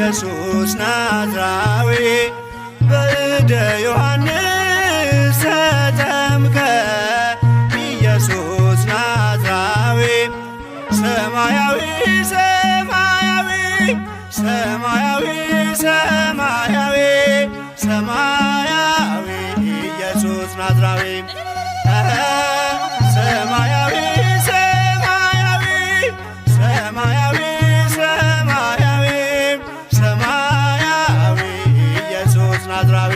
ኢየሱስ ናዝራዊ በእደ ዮሐንስ ተጠምቀ ኢየሱስ ናዝራዊ ሰማያዊ ሰማያዊ ሰማያዊ ሰማያዊ ሰማያዊ ኢየሱስ ናዝራዊ ሰማያዊ ሰማያዊ ሰማያዊ ሰማያዊ ሰማያዊ ኢየሱስ ናዝራዊ።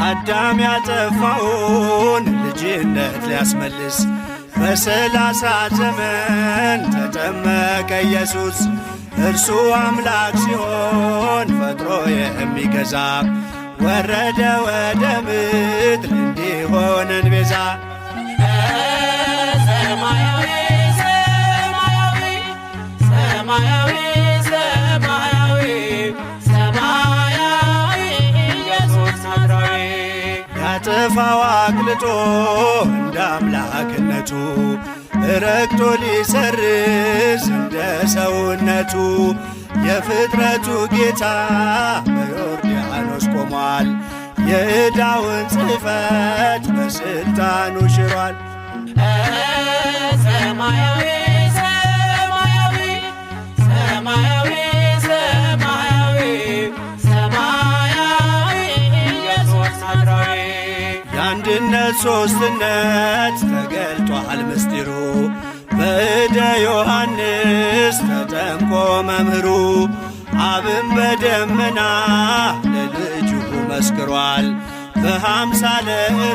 አዳም ያጠፋውን ልጅነት ሊያስመልስ በ30 ዘመን ተጠመቀ ኢየሱስ። እርሱ አምላክ ሲሆን ፈጥሮ የሚገዛ ወረደ ወደ ምድር እንዲሆነን ቤዛ። ሰማያዊ ሰማያዊ ሰማያዊ ሰማያዊ ሰማያዊ ኢየሱስ ናዝራዊ። ያጠፋው አቅልጦ እንደ አምላክነቱ ረግጦ ሊሰርዝ እንደ ሰውነቱ የፍጥረቱ ጌታ በዮርዳኖስ ቆሟል። የዕዳውን ጽሕፈት በሥልጣኑ ሽሯል። ሰማያዊ ሰማያዊ ሰማያዊ ሰማያዊ ሰማያዊ ኢየሱስ ናዝራዊ። የአንድነት ሦስትነት ተገልጧል ምስጢሩ በእደ ዮሐንስ ተጠምቆ መምህሩ አብን በደመና ለልጁ መስክሯል። በአምሳለ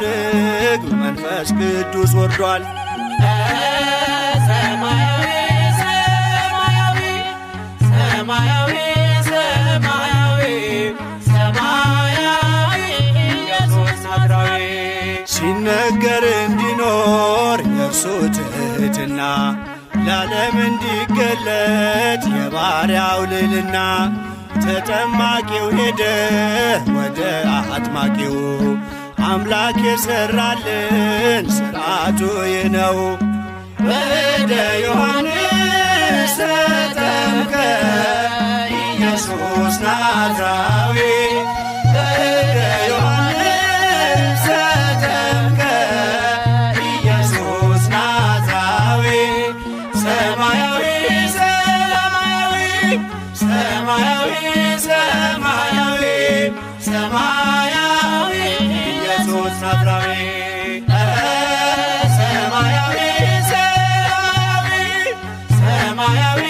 ርግብ መንፈስ ቅዱስ ወርዷል። ሰማያዊ ሰማያዊ ሰማያዊ ሰማያዊ ሰማያዊ ኢየሱስ ናዝራዊ። ሲነገር እንዲኖር የእርሱ ትሕትና ለዓለም እንዲገለጥ የባሪያው ልዕልና ተጠማቂው ሄደ ወደ አጥማቂው አምላክ የሠራልን ሥርዓቱ ይህ ነው። በእደ ዮሐንስ ተጠምቀ ኢየሱስ ናዝራዊ በእደ ዮሐንስ ተጠምቀ ኢየሱስ ናዝራዊ ሰማያዊ ሰማያዊ ሰማያዊ ሰማያዊ ሰማያዊ ኢየሱስ ናዝራዊ ሰማያዊ ሰማያዊ ሰማያዊ።